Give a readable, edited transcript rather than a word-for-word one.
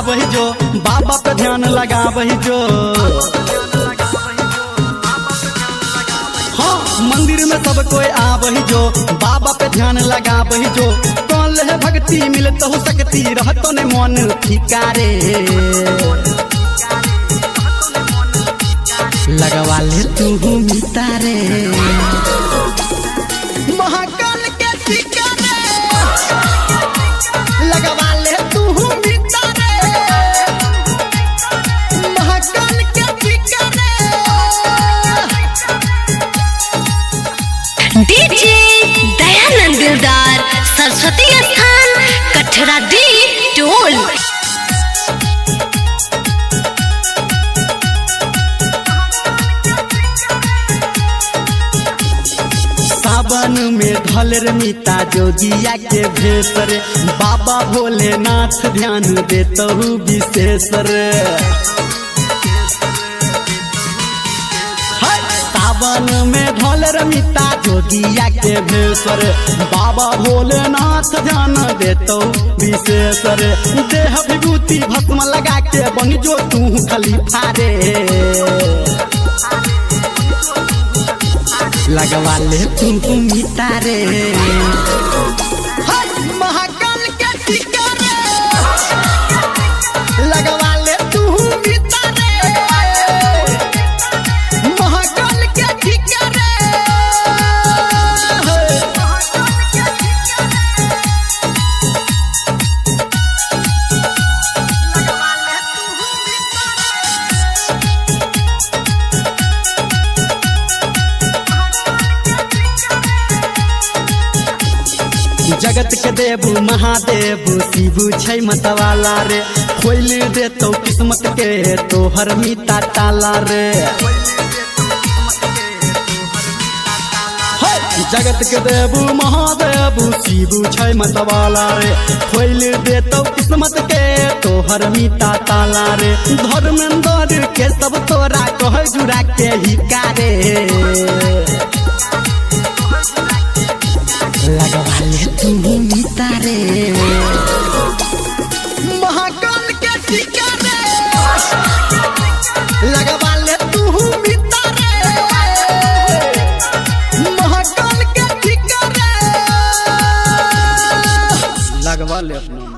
आबही जो, बाबा पे ध्यान लगाबही जो। हाँ मंदिर में सब कोई आबही जो, बाबा पे ध्यान लगाबही जो। कौन ले भक्ति मिलत हो सकती, रहतो ने मन ठिकारे। लगवा ले तू मितारे, महाकाल के ठिकाने। लगवा ले तू मितारे, महाकाल के ठिकाने। डीजे दयानंद दिलदार, सरस्वती स्थान, कठरा डी टोल। सावन में धल मिता जोगिया के भेसर, बाबा भोलेनाथ ध्यान देतहु विशेषर। सावन में धल मिता जोगिया के भेसर, बाबा भोलेनाथ ध्यान देतहु विशेषर। देह विभूति भस्म लगा के बन जो तू खलीफा रे। लगवा ले तू मितारे, महाकाल के ठिकाने। लगवा ले तू मितारे, महाकाल के ठिकाने। जगत के देव महादेव शिव छै मतवाला रे, खोल देतौ किस्मत के तोहर मिता ताला रे। जगत के देव महादेव शिव छै मतवाला रे, खोल देतौ किस्मत के तोहर मिता ताला रे। धर्मेंद्र के सब तोरा कह जुड़ा के ही कारे। लगवा ले तू मितारे, महाकाल के ठिकाने। लगवा ले तू मितारे, महाकाल के ठिकाने। लगवा ले अपना।